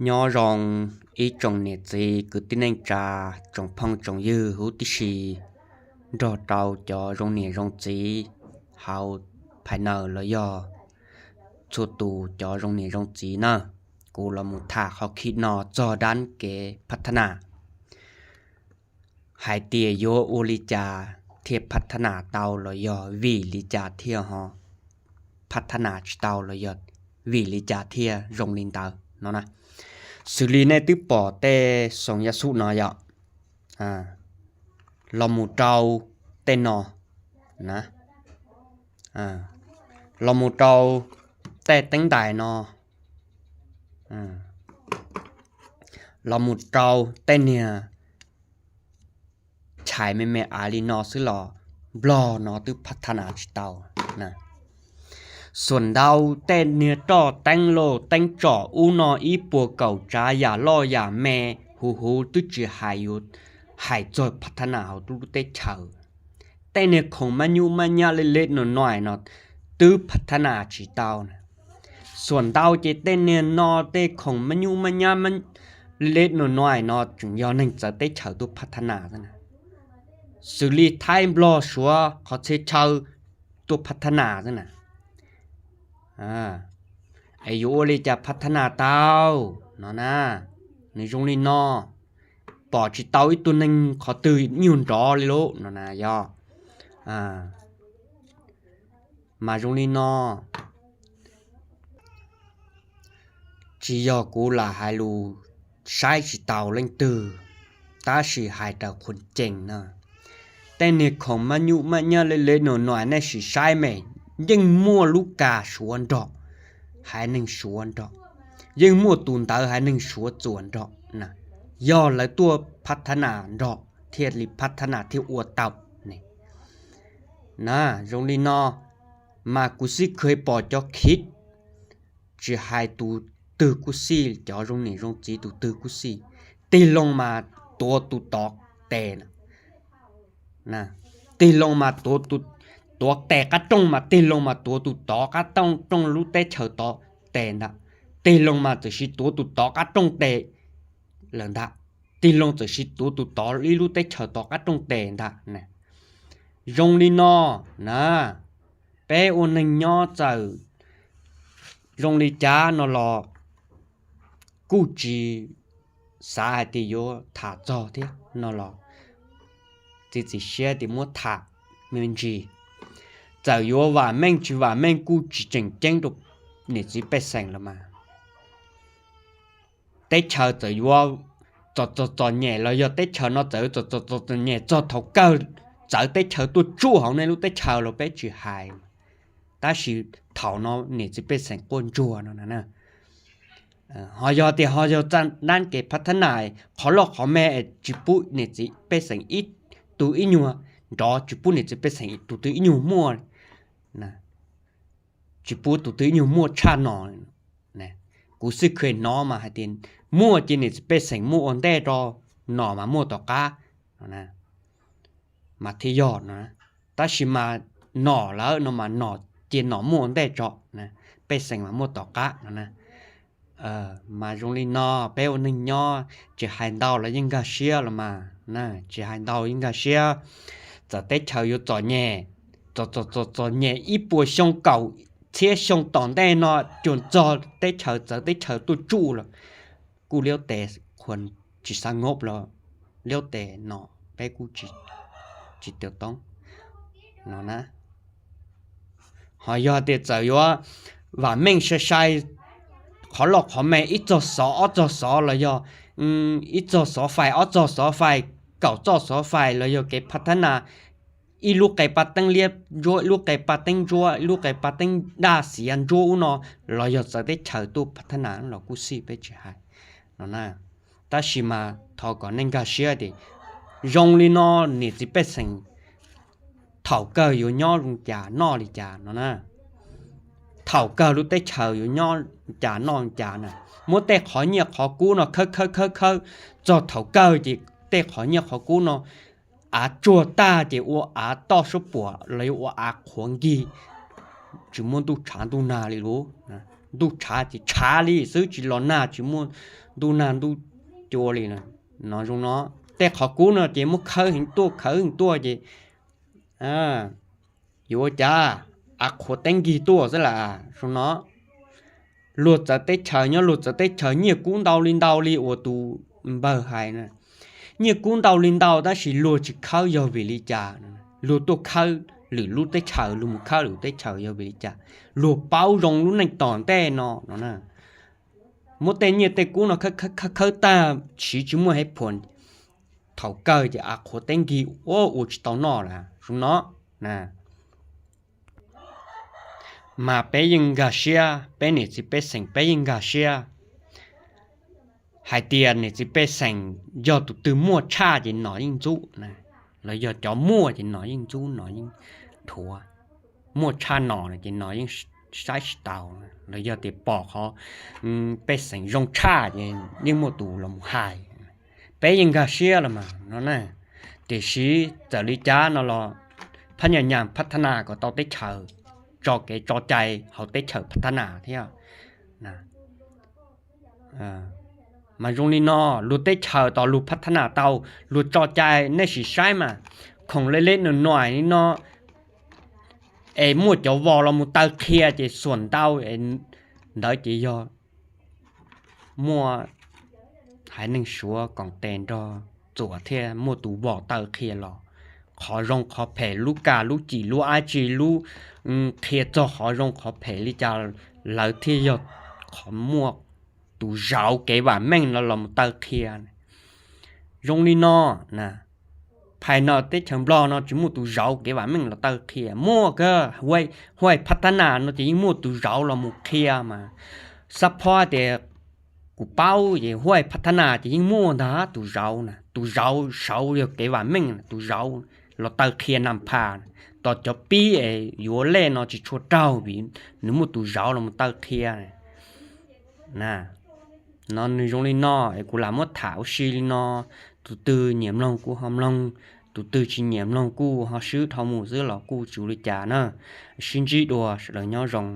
Nyob zoo ib tsoom niam txiv kwv tij neej tsa, tsoom phooj tsoom ywg huv tib si, nrog rau cov zoo niam zoo txiv hauv phais nawm los yog txhua tus cov zoo niam zoo txiv na. Kuv los mus tham qhov khib no txog dab kev phab thab nam hais tias yuav ua li cas thiaj phab thab nam tau los yog vim li cas thiaj ho phab thab nam tsis tau los yog vim li cas thiaj zoo li ntawd no na. Xws li nej twb pom tej xoo ya xub no yom, los mus rau tej no na, los mus rau tej teeb ntais no, los mus rau tej niag chais me me av li no xwb los nplog no twb phab thab nam tsis tau. Xuam ntau tej niag roj teeb lauj teeb tsom ub no ib puas kaum tsav yam loj yam me huv huv twb tsis hais yuav hais txog phab thab nam hauv lub teb chaws. Tej niag khoom mab nyub mab nyab le le no no no twb phab thab nam tsis tau na. Xuam ntau ces tej niag no tej khoom mab nyub mab nyab le le no no no tseem yog neeg txawv teb chaws tuaj phab thab nam xwb na. Xws li Thaib Nplog Suav qhov txhia chaw tuaj phab thab nam xwb na. Es yuav ua li cas phab thab nam tau no na? Nws zoo li no, pom tsis tau ib tug neeg qhov twg nyuag nrov li lauj no na yog. Mas zoo li no, tsis yog kuv lam hais lus saib tsis taus leej twg, tab sis hais raws qhuas cees na. Tej niag khoom mab nyub mab nyab le le no no nej sim saib me, yeej muaj lub kas Suav nrog haiv neeg Suav nrog, yeej muaj tus ntawv haiv neeg Suav txuas nrog na. Yog lawv tuaj phab thab nam nrog thiaj li phab thab nam thiaj ua tau ne. Na, zoo li no, mas kuv xij kheev pom cov khiv, tsis hais tus twg kuj xij, cov zoo niam zoo txiv tus twg kuj xij, tig loo mas tuav tus tod tes na. Tig loo mas tuav tes qab rooj mas tig loo mas tuav tus tod qab rooj lub teb chaws tod tes ntag. Tig loo mas txawm sis tuav tus tod qab rooj tes lawm ntag. Tig loo txawm sis tuav tus tod ib lub teb chaws tod qab rooj tes ntag. Zoo li no na, peb ua neeg nyob txawm zoo li cas no los kuj tsis xav hais tias yuav tham txog thiab no los txiav txim siab tias muab tham me ntsis. Txawm yuav vam meej tsis vam meej kuj tsis tseem ceeb rau niam txiv pej xeem los mas. Teb chaws txawm yuav txom txom txom nyem los yog teb chaws no txawm txom txom txom txom nyem txog thaum kawg txawv teb chaws tuaj tsuj hauv nej lub teb chaws los peb tsis hais, tab sis thaum no niam txiv pej xeem quaj ntsuag no na. Ho yog tias ho yog txog dab kev phab thab nam, qhov loj qhov me tsis pub niam txiv pej xeem ib tug ib nyuag nrov, tsis pub niam txiv pej xeem tus twg ib nyuag muaj, tsis pub tus twg ib nyuag muaj tshaj no. Kuv xij kheev hnov mas hais tias muaj ces niam txiv pej xeem muaj ua ntej rau, nom mas muaj tom qab no mas thiaj yog no. Tab sis mas nom lawm no mas nom ces nom muaj ua ntej tso, pej xeem mas muaj tom qab no. Mas zoo li no, peb ua neeg nyob tsis hais ntau los yeej nkag siab los mas, tsis hais ntau yeej nkag siab. Txawm teb chaws yuav txom nyem, txom txom txom txom nyem ib puas xyoo kaum txhiab xyoo tom ntej no, cuag txog teb chaws txawv teb chaws tuaj tsuj los kuj liab tes, qhuas tsis xav ngob los liab tes no, peb kuj tsis tsis tau toob no na. Ho yog tias txawm yuav vam meej sai sai, qhov loj qhov me ib txog xov ob txog xov los yog ib txog xov fais ob txog xov fais, kaum txoj xov fais los yog kev phab thab nam, ib lub qe paj teeb liab ntsuab, ib lub qe paj teeb ntsuab, ib lub qe paj teeb daj xiav ntsuab ub no, los yog txawv teb chaws tuaj phab thab nam los kuj xij peb tsis hais no na. Tab sis mas thov kom nej nkag siab tias zoo li no niam txiv pej xeem thaum kawg yuav nyob zoo cas noj li cas no na. Thaum kawg lub teb chaws yuav nyob cas noj cas na. Muab tej qhov nyiaj qhov kub no khawb khawb khawb khawb, txog thaum kawg ces tej qhov nyiaj qhov kub no av tsuag tag ces ua av toj suab puam los yog ua av qhuav nkig, tsis muaj ntuj tshav ntuj nag li lauj. ntuj tshav ces tshav li xwb, tsis los nag, tsis muaj ntuj nag ntuj cua li no. Zoo no, tej qhov kub no ces muab khawb heev tuaj khawb heev tuaj ces yuav ua cas, av qhuav teeb nkig tuaj xwb las. Zoo no, luag txawv teb chaws nyob luag txawv teb chaws, nyiaj kub ntau li ntau li uas tus npawg hais na, nyiaj kub ntau li ntau tab sis luag tsis khawb yog vim li cas? Luag tuaj khawb lwm lub teb chaws, luag mus khawb lwm teb chaws yog vim li cas? Luag paub zoo lub neej tom ntej no no na, muab tej nyiaj tej kub no khawb khawb tag, siv tsis muaj hev phuam, thaum kawg ces av qhuav teeb nkig ua ua tsis tau noj lawm. Zoo no, mas peb yeej nkag siab, peb niam txiv pej xeem peb yeej nkag siab hais tias niam txiv pej xeem yog tus twg muaj tshaj ces nom yeej ntxub, los yog cov muaj ces nom yeej ntxub, nom yeej dhuav. Muaj tshaj nom ces nom yeej saib tsis taus, los yog tias pom qhov pej xeem zoo tshaj ces yeej muaj tus los mus hais. Peb yeej nkag siab los mas no na. Tiam sis txawm li cas no los phab nyas nyas phab thab nas kom tau teb chaws, tso kev tso cai hauv teb chaws phab thab nas thiab. Mas zoo li no, luag teb chaws tom luag phab thab nas tau, luag tso cai, nej sim saib mas, khoom le le nuam nuam li no es muaj cov vos los mus taw qhia ces xuam ntau ntawd ces yog muaj haiv neeg Suav koom tes nrog txuas thiaj muaj tus vos taw qhia los. Qhov zoo qhov phem, lub kam lub cim, lub dab tsi, lub qhia txog qhov zoo qhov phem li cas, lawv thiaj yog qhov muaj tus zauv kev vam meej no los mus taw qhia. Zoo li no, phais no teb chaws Nplog no tsis muaj tus zauv kev vam meej los taw qhia, muaj kawg, Huaij Phab Thab Nas no ces yeej muaj tus zauv los mus qhia mas. Xab phob tias kuv paub ces Huaij Phab Thab Nas ces yeej muaj ntag tus zauv na, tus zauv sauv yog kev vam meej, tus zauv los taw qhia Nas Phas. Tos cov pib es yuav lej no tsis tshua raug vim nws muaj tus zauv los mus taw qhia. No nws zoo li no es kuv lam muab tham ua si li no. Tus twg nyiam mloog kuj ho mloog, tus twg tsis nyiam mloog kuj ho swb dhau mus xwb los kuj tsis ua li cas na. Sib ntsib dua, sawv daws nyob zoo.